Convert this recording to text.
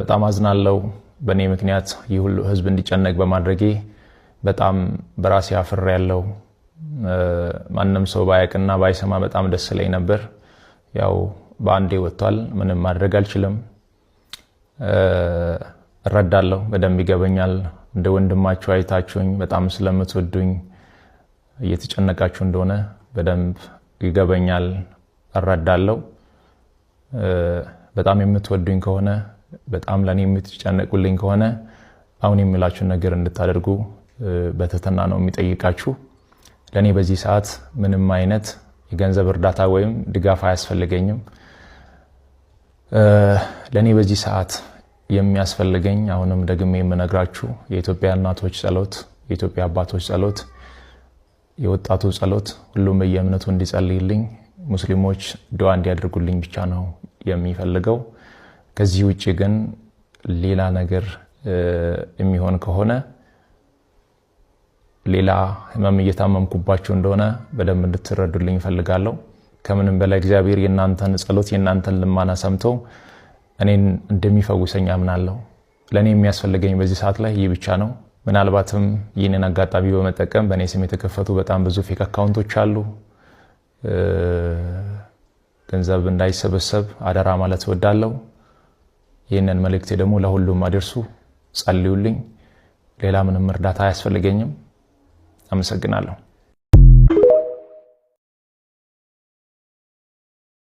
በጣም አዝናለሁ። በእኔ ምክንያት ይህ ሁሉ ህዝብ እንዲጨነቅ በማድረጌ በጣም በራሴ አፍሬያለሁ። ማንም ሰው ባያቅና ባይሰማ በጣም ደስ ይለኝ ነበር። ያው በአንዴ ወጥቷል። ምንም ማድረግ አልችልም። እረዳለሁ፣ በደንብ ይገበኛል። እንደ ወንድማችሁ አይታችሁኝ በጣም ስለምትወዱኝ እየተጨነቃችሁ እንደሆነ በደንብ ይገበኛል፣ እረዳለሁ። በጣም የምትወዱኝ ከሆነ፣ በጣም ለእኔ የምትጨነቁልኝ ከሆነ አሁን የምላችሁን ነገር እንድታደርጉ በትህትና ነው የሚጠይቃችሁ። ለእኔ በዚህ ሰዓት ምንም አይነት የገንዘብ እርዳታ ወይም ድጋፍ አያስፈልገኝም። ለእኔ በዚህ ሰዓት የሚያስፈልገኝ፣ አሁንም ደግሜ የምነግራችሁ፣ የኢትዮጵያ እናቶች ጸሎት፣ የኢትዮጵያ አባቶች ጸሎት፣ የወጣቱ ጸሎት፣ ሁሉም በየእምነቱ እንዲጸልይልኝ፣ ሙስሊሞች ዱዓ እንዲያደርጉልኝ ብቻ ነው የሚፈልገው። ከዚህ ውጭ ግን ሌላ ነገር የሚሆን ከሆነ ሌላ ህመም እየታመምኩባችሁ እንደሆነ በደንብ እንድትረዱልኝ እፈልጋለሁ። ከምንም በላይ እግዚአብሔር የእናንተን ጸሎት፣ የእናንተን ልማና ሰምቶ እኔን እንደሚፈውሰኝ አምናለሁ። ለእኔ የሚያስፈልገኝ በዚህ ሰዓት ላይ ይህ ብቻ ነው። ምናልባትም ይህንን አጋጣሚ በመጠቀም በእኔ ስም የተከፈቱ በጣም ብዙ fake account ኦች አሉ። ገንዘብ እንዳይሰበሰብ አደራ ማለት እወዳለሁ። ይህንን መልእክቴ ደግሞ ለሁሉም አድርሱ፣ ጸልዩልኝ። ሌላ ምንም እርዳታ አያስፈልገኝም። አመሰግናለሁ።